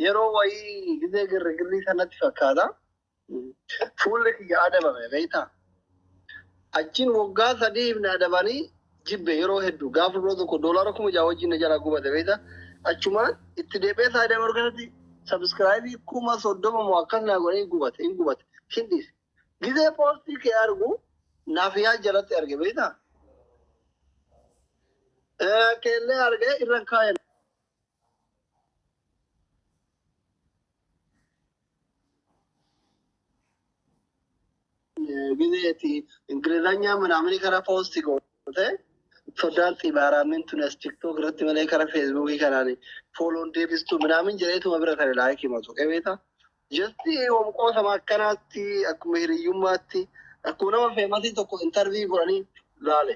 Yeroo wayii gizee girrigirrii sanatti fakkaata. Fuulli kiyya adabame beektaa? Achiin waggaa 3 na adabanii jibbe yeroo hedduu gaafa biroo tokko doolaara 6,000 wajjin na jalaa gubate beektaa? Achumaan itti deebi'ee saayidaa morganatti sabiskiraayibii 30,000 moo akkas naa godhee gubate hin gubate hin dhiise. Gizee poostii kee argu naaf yaa jalatti arge beektaa? Keellee argee irra kaa'e. Gizeeti Ingilizanyaa ምናምን karaa poostii goote sodaan xibaaraamin tun as TikTok irratti malee karaa Feesbuukii kanaan fooloon deebistuu ምናምን jedheetuma bira tare laayikii matu qabeeta. Jasti qoosama akkanaatti akkuma hiriyyummaatti akkuma nama feemasii tokko intarvii godhanii laale.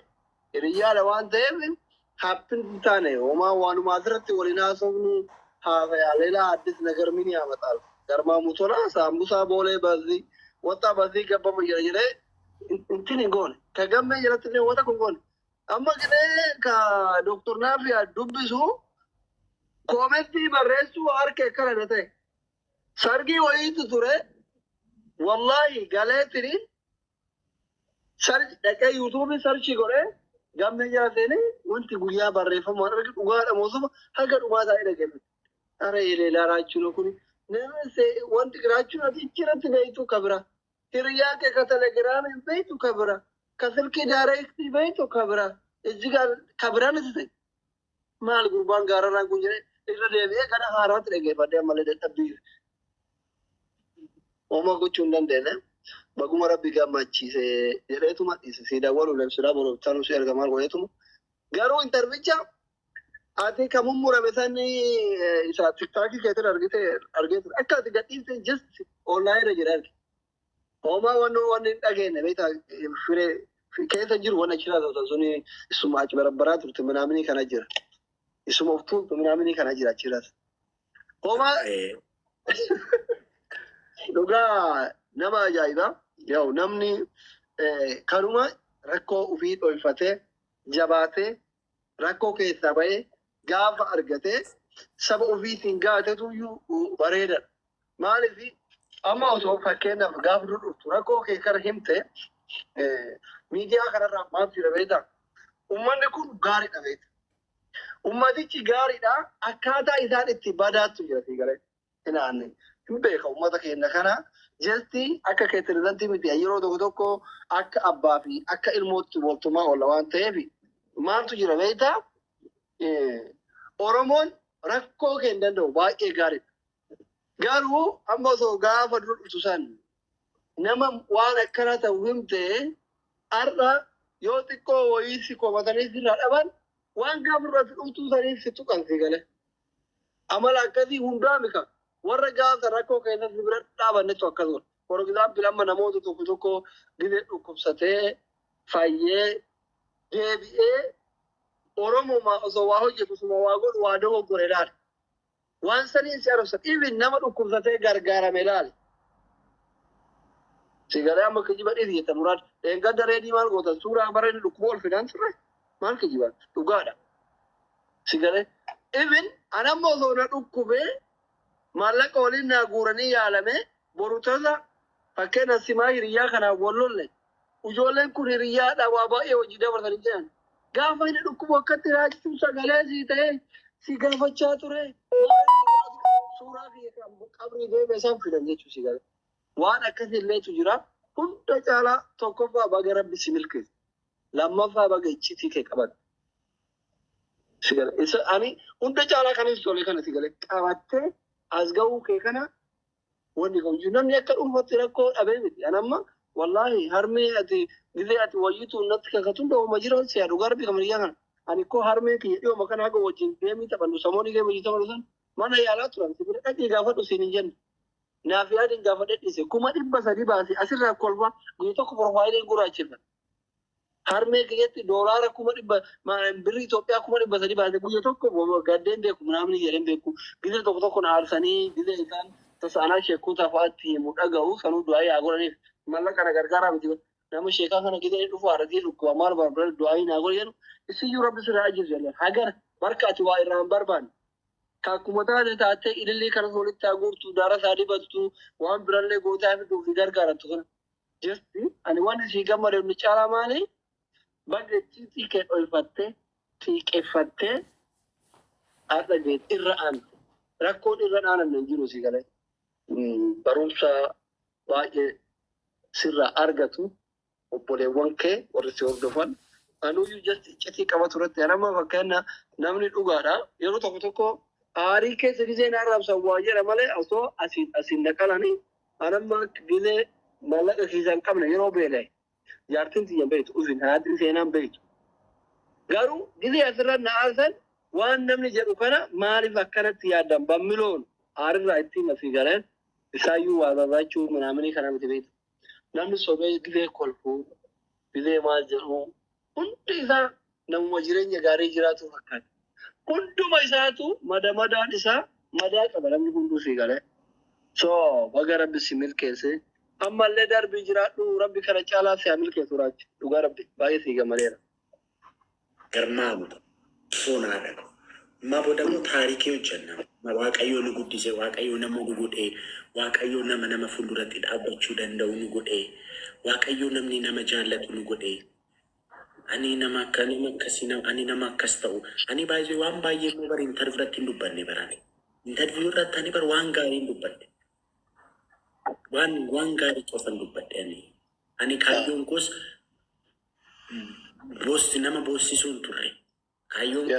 Hiriyyaadha waan ta'eef happin hin taane homaa waanuma asirratti waliin haasofnu haasaya ሌላ አዲስ ነገር ምን ያመጣል? ገርማሙ ቶላ ሳምቡሳ ቦሌ በዚህ ወጣ በዚህ ገባ jedhe jedhee intin hin goone. Ka gammee jalatti illee wanta kun goone. Amma ginee ka Dooktor Naafiyaa dubbisu koomentii barreessuu harka akkana na ta'e. Sargii wayiitu ture. Wallaahi galeetiniin dhaqee yuutuubii sarchii godhee gammee jala seenee wanti guyyaa barreeffamu waan arge dhugaadha moosuma haga dhumaa taa'ee dhaggeeffate. Ara eleelaa raachuun kun nama wanti raachuun ati achirratti beektu kabira. Hiriyaa kee ka telegiraamiin beektu kabira. Ka silkii daayireektii beektu kabira. Ijji kabiraan itti ta'e. Maal gurbaan gaararraan kun jedhee irra deebi'ee gara haaraatti dhaggeeffadhee ammallee dadhabbii. Homaa gochuu hin dandeenye. Baguma rabbi gammachiise jedheetuma dhiise. Si dawwaluuf labsuudhaa boruuf tanuu si erga maal godheetuma. Garuu intarvicha ati kan mummurame sani isa tiktaakii keetiin argite argite akka ati gadhiifte just online irra jira arge. Homaa wanni wanni hin dhageenye beektaa firee keessa jiru wanni achirraa ta'u suni isuma achi barabbaraa turte minaaminii kana jira. Isuma of tuultu minaaminii kana jira achirraas. Homaa dhugaa nama ajaa'iba. Yaa'u namni kanuma rakkoo ofii dhoyfatee jabaatee rakkoo keessaa bahee gaafa argatee saba ofiitiin gaatetu iyyuu bareedaadha. Maaliif amma osoo fakkeenyaaf gaafa dur dhuftu rakkoo kee kana himte miidiyaa kanarraa maaltu jira beektaa? Uummanni kun gaariidha beektaa? Uummatichi gaariidha akkaataa isaan itti badaattu jira sii galee. Hin hin beeka uummata keenya kana jesti akka keetirrantii miti yeroo tokko tokko akka abbaa fi akka ilmootti waltumaa oola waan ta'eef maaltu jira beektaa? Oromoon rakkoo kee hin danda'u baay'ee gaariidha. Garuu amma osoo gaafa dur dhuftu san nama waan akkana ta'u himte har'a yoo xiqqoo wayii si komatanii sirraa dhaban waan gaafa duratti dhuftuu saniif si tuqan si galee. Amala akkasii hundaa mika warra gaafa rakkoo keessatti bira dhaabannetu akkas godha. For example amma namoota tokko tokko gizee dhukkubsatee fayyee deebi'ee Oromuma osoo waa hojjetu osuma waa godhu waa dogoggore ilaali. Waan saniin si arabsan even nama dhukkubsatee gargaarame ilaali. Si galee amma kijiba dhiisi jettan muraad dheengadda reedii maal gootan suuraa bara inni dhukkuba ol fidaan turre maal kijiban dhugaadha. Si galee even anamma osoo na dhukkubee maallaqa waliin naa guuranii yaalame boru tasa fakkeenya simaa hiriyyaa kanaan wal lolle ijoolleen kun hiriyyaadha waa baay'ee hojii dabarsanii jiran. Gaafa inni dhukkubu akkatti raachuu sagalee sii ta'ee si gaafachaa ture. Suuraa kiyya kan qabrii deeme isaan fidan jechuu si galee. Waan akkasii illeetu jira. Hunda caalaa tokkoffaa baga rabbi si milkeesse. Lammaffaa baga icciitii kee qabatte. Si galee. Isa ani hunda caalaa kanis tole kana si galee qabattee as ga'uu kee kana wanni qabu jiru. Namni akka dhuunfaatti rakkoo dhabee miti. Ani amma wallaahi harmee ati gizee ati wayiitu natti kakatu hunda jira si dhugaa rabbi kamaliyyaa kana. Ani koo harmee kiyya dhiyooma kana haga wajjin geemii taphannu samoonni geemii wajjin taphannu san mana yaalaa turan si bira dhaqii gaafadhu siin hin jenne. Naaf yaadin gaafadhe dhiise 300,000 baase asirraa kolfa guyyaa tokko profaayiliin gurraachifna. Harmee kiyyatti doolaara 100,000 birrii Itoophiyaa 300,000 baase guyyaa tokko gaddeen beeku ምናምን jedheen beeku. Gizee tokko tokko na aarsanii gizee isaan tasaanaa sheekota fa'aatti himu dhaga'u sanuu du'aa yaa godhaniif mallaqa na gargaaraa miti. Nama sheekaa kana gizee dhufu haaratii dhukkuba maal barbaadu du'aa naa godhu jedhu isiyyuu rabbi sirraa ajjeesu jedhan hagara barka ati waa irraa hin barbaanne. Akkuma taate taatee ilillii kanas walitti haa guurtu, daara isaa dibattu, waan birallee gootaa fiduuf si gargaarattu kana. Just ani wanni sii gammade nu caalaa maali? Baga icciitii kee dhoyfattee, xiiqeffattee har'a geet irra aante. Rakkoon irra aanan hin jiru si galee. Barumsa baay'ee sirraa argatu obboleewwan kee warri si hordofan. Anuyyuu just iccitii qabatu irratti anamma fakkeenya namni dhugaadha. Yeroo tokko tokko aarii keessa gisee na arrabsan waa jedha malee osoo asiin asiin naqalanii anamma gisee maallaqa kiisaa hin qabne yeroo beela'e jaartiin tiyya beektu, ufin haati seenaan beektu. Garuu gisee asirra na aarsan waan namni jedhu kana maaliif akkanatti yaaddan bammiloon aarirraa ittiin asii galeen isaayyuu waa barbaachuu minaaminii kana miti beektu. Namni sobee gisee kolfuu, gisee maal jedhu, hundi isaa namuma jireenya gaarii jiraatu fakkaata. Hunduma isaatu mada madaan isaa madaa qaba namni hunduu sii galee. So baga Rabbi si milkeesse. Ammallee darbii jiraadhu, Rabbi kana caalaa si haa milkeessu. Raachi. Dhugaa Rabbi baay'ee sii gammadeera. Garmaamu soonaadha. Ammaa booda immoo taarikii hojjenna. Waaqayyoo nu guddise, Waaqayyoo nama nu godhe, Waaqayyoo nama nama fuulduratti dhaabbachuu danda'u nu godhe, Waaqayyoo namni nama jaallatu nu godhe. Ani nama akka nama akkasii nama ani nama akkas ta'u ani baay'ee waan baay'ee immoo bari interview irratti hin dubbanne barane. Interview irratti ani bar waan gaarii hin dubbadhe. Waan gaarii qofan dubbadhe ani. Ani kaayyoon koos boossi nama boossisuu hin turre. Kaayyoon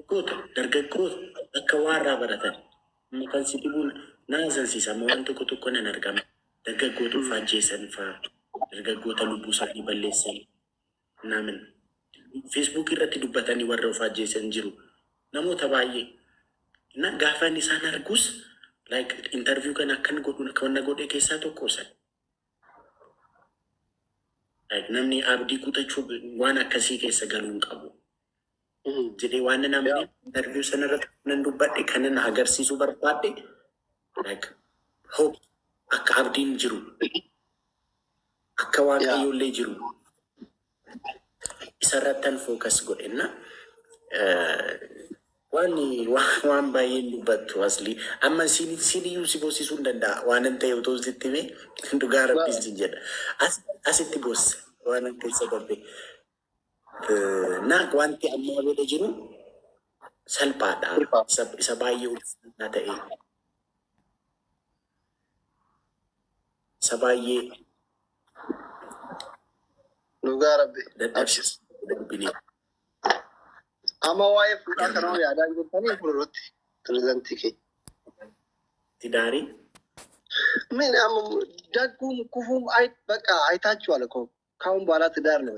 kun dargaggoota akka waa irraa baratan. Amma kan si dhibuun na asansiisa, amma waan tokko tokko nan argama. Dargaggoota of ajjeesan fa'aa, dargaggoota lubbuu isaanii balleessan. Naamin. Facebook irratti dubbatanii warra of ajjeesan jiru. Namoota baay'ee. Na gaafa inni isaan argus like interview kana akkan godhu kan na godhe keessaa tokko san. Like namni abdii kutachuu waan akkasii keessa galuu hin qabu jedhee waan nan amane interview sana irratti kanan dubbadhe, kanan agarsiisuu barbaadde, like hope, akka abdiin jiru, akka Waaqayyoollee jiru isarrattan focus godhenna. Waan waan baay'een dubbattu asli amma siin iyyuu si boosisuu hin danda'a waan hin ta'e otoo sitti himee, dhugaa Rabbiin sin jedha, asitti boossa waan hin keessa darbe. Na wanti ammaa booda jiru salphaadha, isa baay'ee ulfaataa ta'e, isa baay'ee Dhugaa Rabbi. dadhabsiisu darbine. Amma waa'ee fuudhaa kanoo yaadaa jirtanii fuulduratti pirezidantii keenya. Tidaarii. ምን ደጉም ክፉም አይ በቃ አይታችኋል እኮ፣ ካሁን በኋላ ትዳር ነው።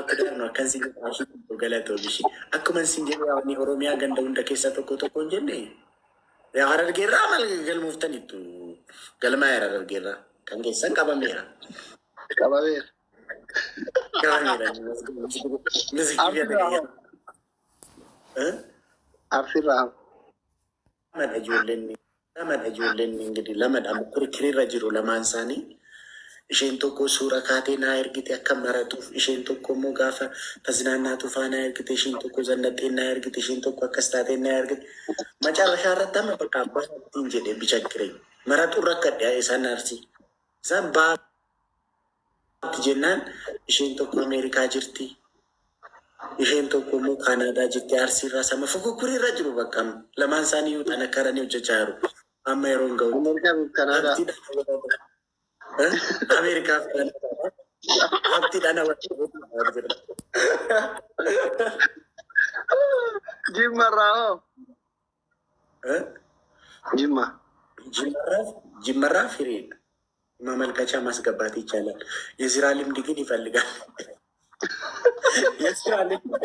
ትዳር ነው። Akkan sin jedhu galatoomi ishee. Akkuma sin jedhu yaa'u Oromiyaa ganda hunda keessa tokko tokko hin jenne. Yaa Harargeerraa maal galmooftaniittu, galmaa Harargeerraa kan keessan qabameera. Qabameera. Qabameera. Arsirraa. Arsirraa. Lamadha ijoolleen, lamadha ijoolleen, ingidihi lamadha kirkirirra jiru lamaan isaanii. Isheen tokko suura kaatee naa ergite akka maratuuf, isheen tokko immoo gaafa taznaannaatu faa naa ergite, isheen tokko zannaxxee naa ergite, isheen tokko akkas taatee naa ergite. Macarrashaa irratti amma bakka abbaa ittiin jedhe bichakkire. Maraxuu rakkadhe isaan Arsii. Isaan baatti jennaan isheen tokko Ameerikaa jirti. Isheen tokko immoo Kaanaadaa jirti. Arsii irraa sama fukukkurii jiru bakka amma. Lamaan isaanii iyyuu xanakkaranii hojjechaa jiru. Amma yeroo hin ga'u. Ameerikaa fi Kanaadaa. Ameerikaa fi Kaanadaa. Abdiidhaan hawwata. Jimma irraa hoo? Jimma. ጅመራ ፍሬ ማመልከቻ ማስገባት ይቻላል። የስራ ልምድ ግን ይፈልጋል። የስራ ልምድ።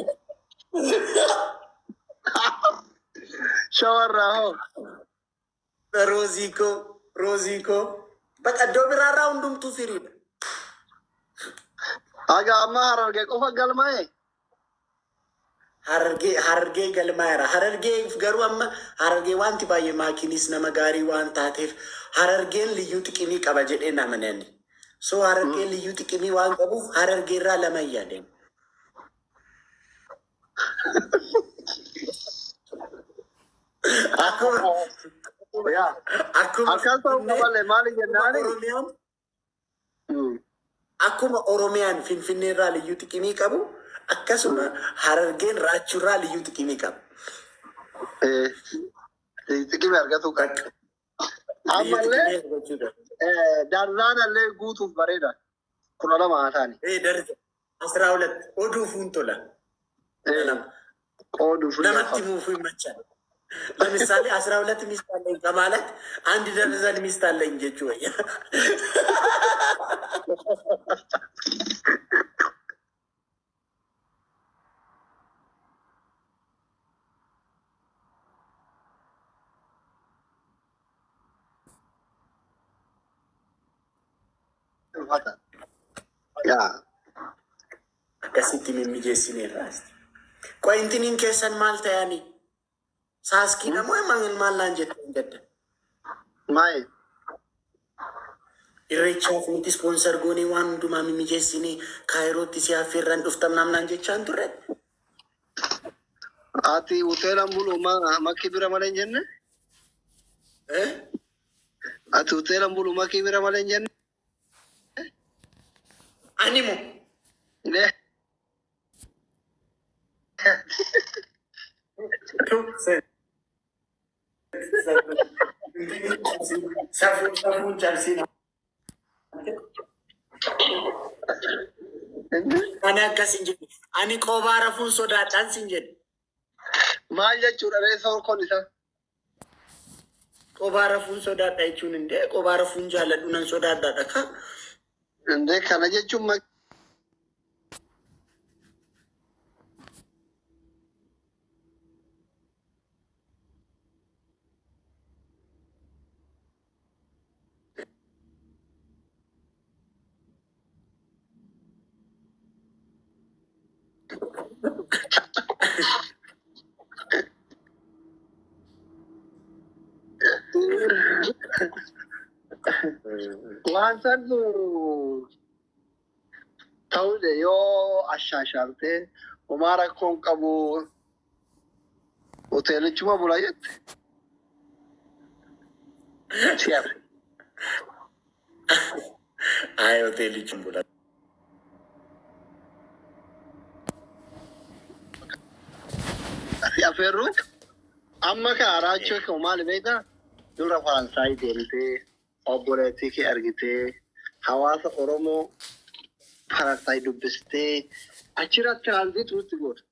Shawarraa hoo? ሮዚኮ ሮዚኮ በቃ iddoo biraarraa hundumtuu firiidha. Haga ammaa Harargee qofa galmaa'e? Harargee, Harargee galmaa'eera. Harargee garuu amma Harargee wanti baay'ee maakiinis nama gaarii waan taateef Harargeen liyyuu xiqimii qaba jedhee namani ani. So Harargeen liyyuu xiqimii waan qabuuf Harargeerraa lama yaadeen. Akkuma Yaa. akkuma Akkas ta'uu Finfinnee qaballe maali akkuma jennaani? Oromiyaan akkuma Oromiyaan Finfinneerraa liyyuu xiqimii qabu akkasuma Harargeen Raachuurraa liyyuu xiqimii qaba. Xiqimii argatu qaba. Bakka liyyuu Ammallee xiqimii argachuu qaba. darzaan illee guutuuf bareeda. 12 haa ta'ani. Ee darza 12 oduufuun tola. Lama Qooduuf illee namatti himuuf hin machan. ለምሳሌ 12 ሚስት አለኝ ከማለት አንድ ደርዘን ሚስት አለኝ jechuu wayya. Ulfaata. Yaa. Akkasitti mimmijeessineerra. Qoy intiniin keessan maal ta'anii? Saaskiidha moo maal maal naan jettan gadda? Maayi. Irreechaaf nuti sponsor goonee waan hundumaa mimmijeessinee Kaayirootti si affeerran dhuftam naam naan jechaan turre. Ati hoteelaan bulu makii bira malee hin jenne? Eh? Ati hoteelaan bulu makii bira malee hin jenne? Ani moo Ne. Safuun safuun cabsina. Ani akkas hin jedhu. Ani qobaa rafuun sodaadhaan sin jedhu. Maal jechuudha reessa horkoon isaa? Qobaa rafuun sodaadha jechuun indee qobaa rafuun jaalladhu nan sodaadhaadha ka. Indee kana jechuun waan sannu ta'uudha yoo ashaashaaltee homaa rakkoon qabu hoteelichuma bula jette. Si hafe. Ay hoteelichi bula. Si afeerru amma ka raachuu ka'u maali beektaa? Dura Faransaay deemtee obboleettii kee argitee hawaasa Oromoo Faransaay dubbistee achirra transit nutti goota.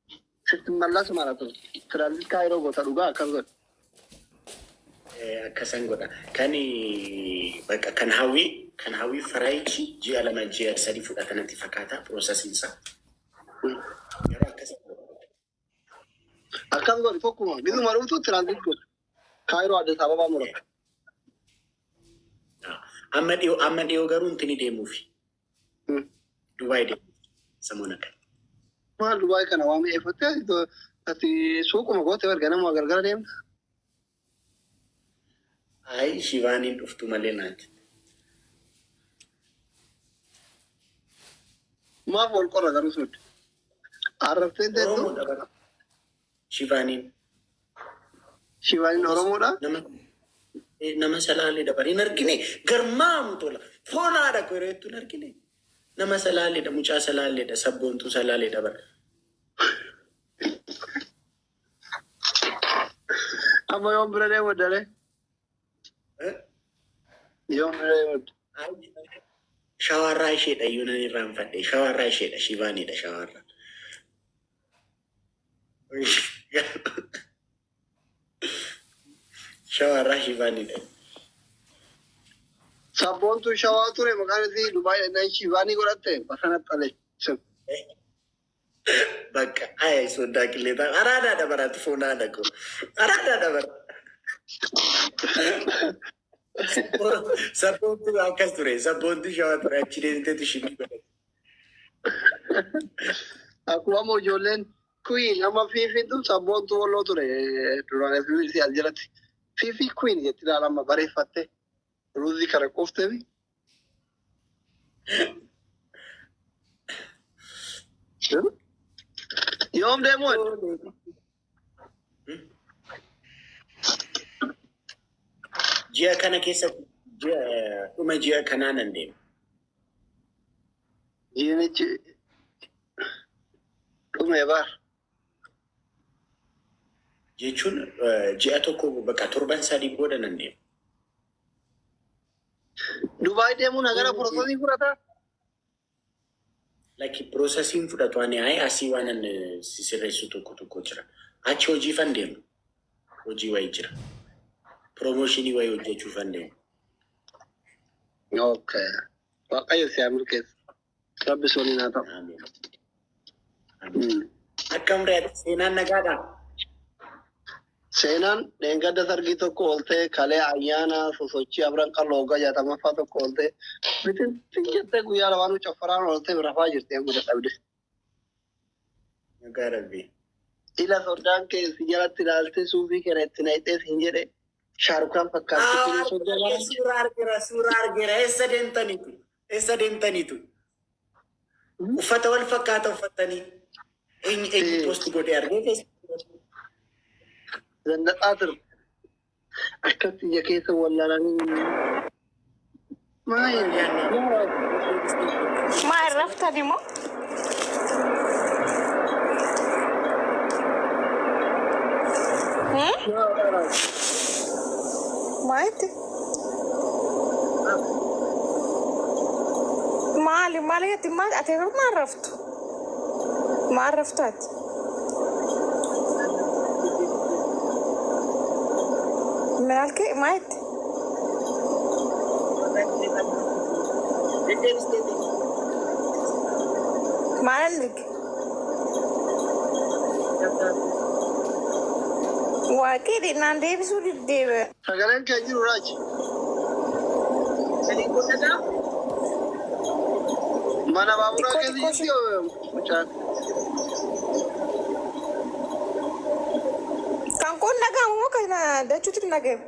Sitti mallasu mala ture. Transit Kaayiroo goota dhugaa akkas godha. Akkasan godha. Kan bakka kan hawwii faraayichi ji'a 2 ji'a 3 fudhata natti fakkaata processiin isaa. Yeroo akkas Akkas godhi tokkuma. Gizuma dhuftu transit goota. Kaayiroo Addis Ababaa murata. Amma dhiyoo garuu intini deemuufi. Dubaay deemuufi samoona kana. Maal Dubaay kana waan mi'eeffattee ati suuquma goote erga nama gargara deemta. Ayi shivaaniin dhuftu malee naan jette. Maaf wal qorra garuu sun? Arrabteen teessu Oromoodha bara. Shivaaniin Shivaaniin Oromoodha. Nama salaaleedha bara hin argine garmaamu tola foonaadha ko yeroo jettu hin argine nama salaaleedha mucaa salaaleedha sabboontuu salaaleedha bara. Amma yoom bira deemu dalee? Eh? Yoom bira deemu? Shawarraa isheedha iyyuu nan irraanfadhe shawarraa isheedha shivaaniidha shawarraa. Shawarraa shivaaniidha. Sabboontuu shawaa ture maqaan isii Dubaay dhannaa Shivaanii godhatte basana xale. Bakka ay soddaa qilleetaa araadaadha baraati foonaadha ko araadaadha bara. Sabboontuu akkas ture sabboontuu shawaa ture achi deemteetu shimii godhate. Akkuma amma ijoolleen Queen amma fiifiitu sabboontuu walloo ture duraan FBC as jalatti. Fiifii Queen jetti ilaala amma bareeffatte ruuzii kana quufteemi. Yoom deemu? Ji'a kana keessa ji'a dhuma ji'a kanaa nan deema. Jiinichi dhume bar. Jechuun ji'a tokko bakka torban 3 booda nan deema. Dubaay deemuun hagana processii fudhataa? Lakki, processiin fudhatu ani ayi asii waan an si sirreessu tokko tokko jira. Achi hojiifan deema. Hojii wayii jira. Promotionii wayii hojjechuufan deema. Okay. Waaqayyo si haa milkeessu. Rabbi waliin haa ta'u. Amiin. Amiin. Akkam re'ati, seenaan nagaadhaa? Seenaan dheengadda sargii tokko ooltee, kalee ayyaana sosochii Afran Qalloo waggaa 60ffaa tokko ooltee, bitintin jettee guyyaa lamaanuu caffaraan ooltee rafaa jirti amma dadhabde. Nagaa Rabbi. Ila soddaan kee si jalatti ilaaltee suufii kana itti naqxee siin jedhe Shaarukhaan fakkaatti kun soddaa bara. Suuraa argeera, suuraa argeera. Eessa deemtaniitu? Eessa deemtaniitu? Uffata wal fakkaata uffattanii. Eenyu eenyu post godhee argee Facebook? Zandaxaa turte. Akkatti ija keessa wallaalanii. Maayii? Maal raftan immoo? Hmm? Maalitti? Maali maali ati maal ati maal raftu? Maal raftu ati? Maal kee maalitti? Maal arge? Waaqii naan deebisuu diddeebe. Sagaleen kee jiru raaji. Mana baaburaa Xiqqoo keessa xiqqoo jirti mucaan. Kan kun dhagahamu moo kan dachuutti dhagahamu?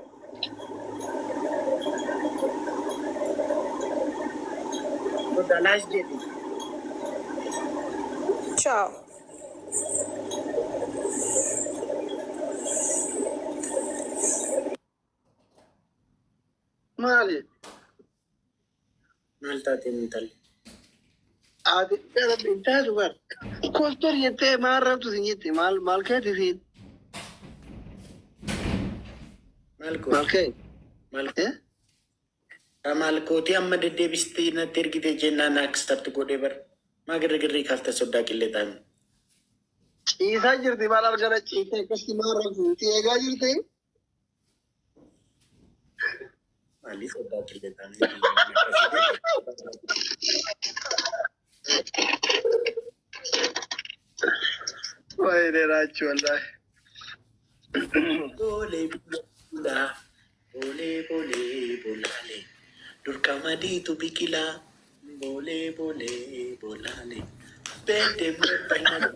Dalaas jedhi. Ciao. Maali? Maal taate intalli? Ati hin taatu bar. Kostor jettee maal rabtu sin jette, maal maal keeti siin? Maal Maal kooti? kee? Maal Eh? maal kooti amma deddeebistee natti ergite jennaan accept godhee bara. Maa girrigirrii kaafta soddaa qillee taa'ame? Ciisaa jirti, maal argana ciisee akkasitti maal rabtu si eegaa jirti? Maaliif soddaa qillee taa'ame? Wayilee raachuu wallaahi. Boolee biyya bulaa, boolee boolee bolaalee, dur qamadiitu biqilaa, boolee boolee bolaalee, beddee beddee.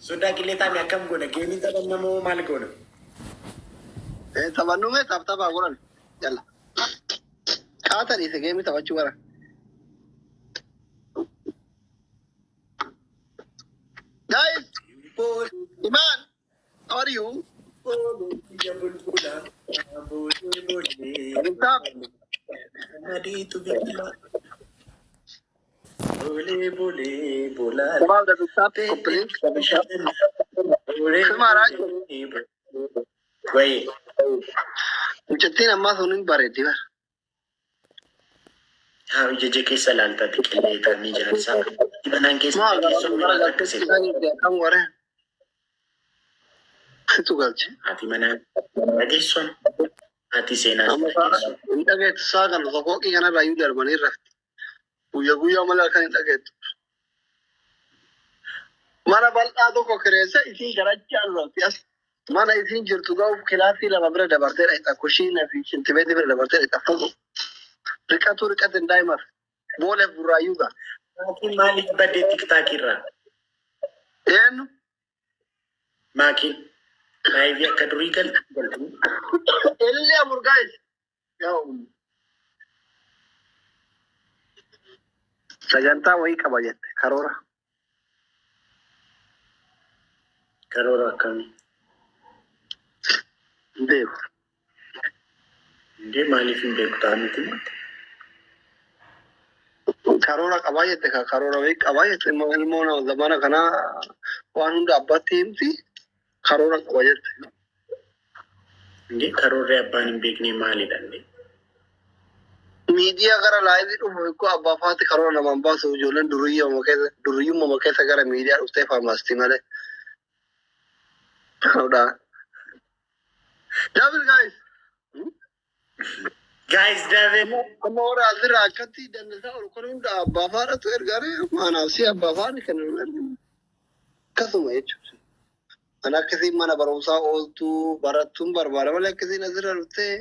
Soddaa qillee taa'ame akkam goona? Gameii taphanna moo maal goona? Taphannuu mee taph taphaa godhan jalla. Qaata dhiise gameii taphachuu bara. Guys, Boolee Iman, how are you? boolee biyya bulbulaa, boolee boolee Double tap. qamadiitu biqilaa, boolee boolee bolaalee. Come on, double tap, complete, double tap. Sima raachuu. Wayi. Mucattiin ammaa sun hin bareeddi bara. Haa, ija keessa laaltaati qillee taa'anii jaarsaa. Dibanaan keessa Maal keessummaa bara akkasii. galchee akkam waree? Situ galche. Haati manaa dhageessuun haati seenaa Amma dhageessuun. hin dhageettu saa kana osoo fooqii kanarraa iyyuu darbanii rafti. Guyyaa guyyaa malee akkan hin dhageettu. Mana bal'aa tokko kireessa isiin garachaan rafti as. Mana isiin jirtu ga'uuf kilaasii lama bira dabartee dhaqxa. Kushiina fi shintibeetii bira dabartee dhaqxa. Fagoo. Riqatu riqate hin daa'imar. Booleef burraayyuu ga'a. Maakiin maaliif baddee TikTok irraa? Eenyu? Maakiin liveii akka durii galtu galtu. Illee afur guys. Yaa sagantaa wayii qaba jette karoora. Karoora akkamii? Hin beeku. Indee maaliif hin beeku ta'a miti maati? Karoora qabaa jette, ka karoora wayii qabaa jette. Ilmoo nama zamana kanaa waan hunda abbaatti himti, karoora qaba jette. Indee karoorri abbaan hin beekne maalidha indee? Miidiyaa gara live dhufu ikkoo abbaa faati karoora namaan baasu. Ijoolleen duriyyuma keessa, duriyyummaa keessa gara miidiyaa dhuftee faamaasti malee. Kanaadha. Double, guys. Guys, double. Amma warra asirraa akkatti dandasaa ol kun hunda abbaa faadhatu ergaare maanaaf si abbaa faadhi kan nu erginu. Akkasuma jechuudha. Ani akkasiin mana barumsaa ooltuu barattuun barbaada malee akkasiin asirra dhuftee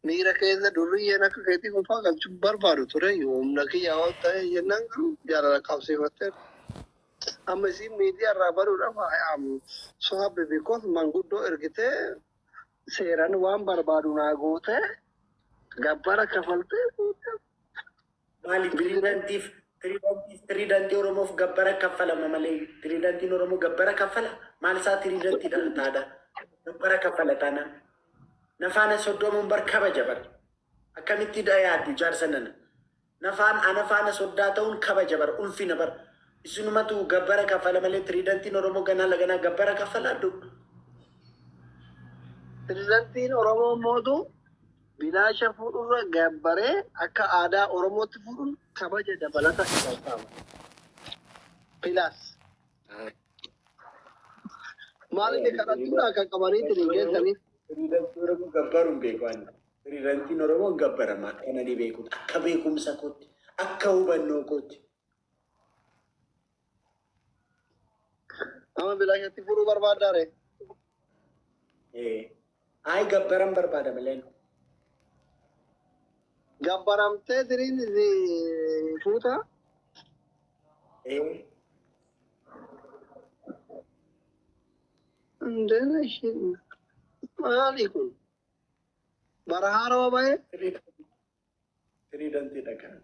miira keessa durriyyeen akka keetii kun faa galchuu barbaadu ture. Humna kiyya waan ta'e jennaan garuu jaalala qabsiifattee. Amma isiin miidiyaa irraa baruudhaaf I am so happy because manguddoo ergitee seeraan waan barbaadu naa gootee gabbara kafaltee. Maali tiriidantii Oromoof gabbara kaffalama malee tiriidantiin Oromoo gabbara kaffala? Maal isaa tiriidantiidha taada? Gabbara kaffala taanaan. Nafaana soddomuun bar kabaja bar. Akkamitti yaaddu jaarsa nana? Nafaan ana faana soddaa ta'uun kabaja bar, ulfina bar. Isinumatu gabbara kaffala malee tiriidantiin Oromoo ganaa laganaa gabbara kaffala addu. Pirezidantiin Oromoo mootu bilaasha fuudhurra gabbaree akka aadaa Oromootti fuudhuun kabaja dabalata isa qaba. Pilaas. Maal inni kadhattuudha kan qabaniitiin hin geessaniif. Tiriidantii Oromoo gabbaruun beeku ani. Tiriidantiin Oromoo hin gabbarama akka nani beeku, akka beekumsa kootti, akka hubannoo kootti. Amma bilaashatti fuudhuu barbaaddaare. Ayi, gabbaran barbaada malee. Gabbaramtee tiriin fuuta. Eh. Indeena ishiin maali kun? Bara haarawaa bahee. Tiriidantiidha kan.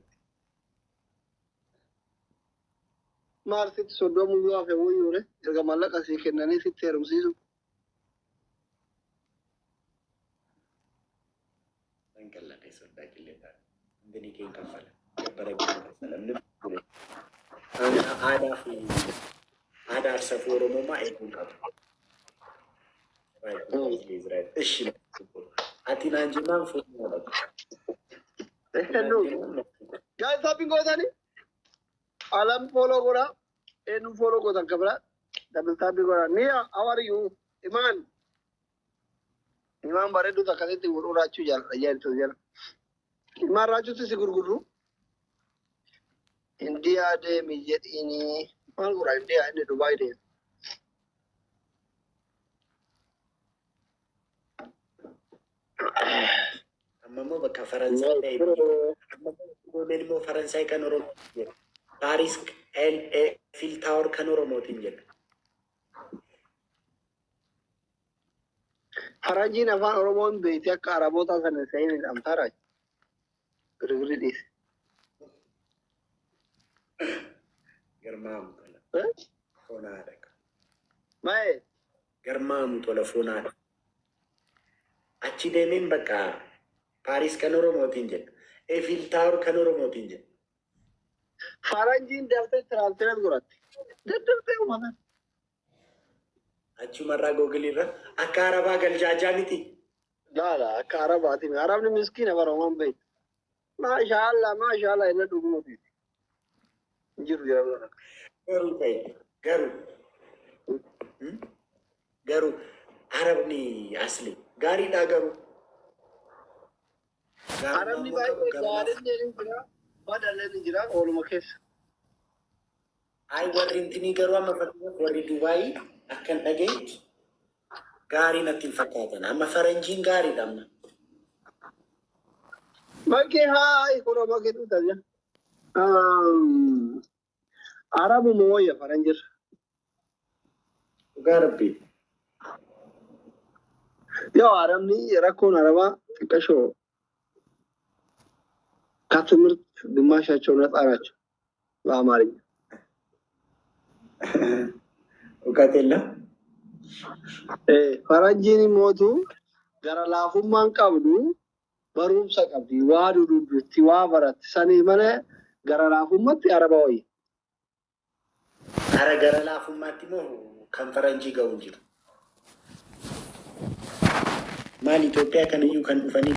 Maal sitti soddomuu yoo hafe wayyuure erga maallaqa sii kennanii sitti heerumsiisu. Nan qalladhe soddaa qillee ta'a. Hundini kee hin kaffala. Gabbara kee hin kaffala. Namni aadaa fi safuu Oromummaa eeguu qaba. Right. Ishi. Ati naan jennaan fuudhuu dhaqa. Hedduu. Guys, tapping gootanii? Alam follow godhaa. Eenyu follow gootan kan biraa? Double tapping godhaa. Niya, how are you? Imaan. Imaan bareedduu akkasitti godhuu raachuu jaalladha jedhu jala. Imaan raachuutti si gurgurru. Indiyaa deemi jedhiini. Maal godhaa Indiyaa? Inni Dubaay deema. Amma immoo bakka Faransaay ta'e. Amma immoo immoo Faransaay kan Oromootiin jedha. Paaris Eiffel Tower kan Oromootiin jedha. Faranjiin afaan Oromoon beekti akka Araboota sana sa'in hidhamtaa raachi. Girgirri dhiise. Garmaamu tola. Foonaadha. Maa'ee. Garmaamu tola, foonaadha. Achi deemeen bakka Paaris kan Oromootiin jedha. Eiffel Tower kan Oromootiin jedha. Faranjiin daftee translate godhatti. Daddaftee uummata. Achumarraa Google irra akka Arabaa galjaajaa miti. Laala, akka Arabaati. Arabni miskiina bara waan beektu. Maashaallah, maashaallah inni dhugumuuti. Jiru jira. Garuu ta'e garuu garuu Arabni asli gaariidha garuu. Arabni baay'ee gaariin ni jira. Badallee ni jira ooluma keessa. Ay, warri intinii garuu amma fakkeenyaaf warri Dubaayii akkan dhagayetti gaarii natti hin fakkaatan. Amma faranjiin gaariidha amma. Makii haa kun makii tuuta jira. Arabuma wayya faranjirra. Dhugaa rabbii. Yoo Arabni rakkoon Arabaa xiqqashoo ከትምህርት ግማሻቸው ነፃ ናቸው በአማርኛ። እውቀት የለም። Faranjiin mootu gara laafummaan qabdu. Barumsa qabdi, waa dudubbifti, waa baratti. Sanii malee gara laafummatti Araba wayya. Ara gara laafummaatti immoo kan faranjii ga'u hin jiru. Maal, Itoophiyaa kanayyuu kan dhufanii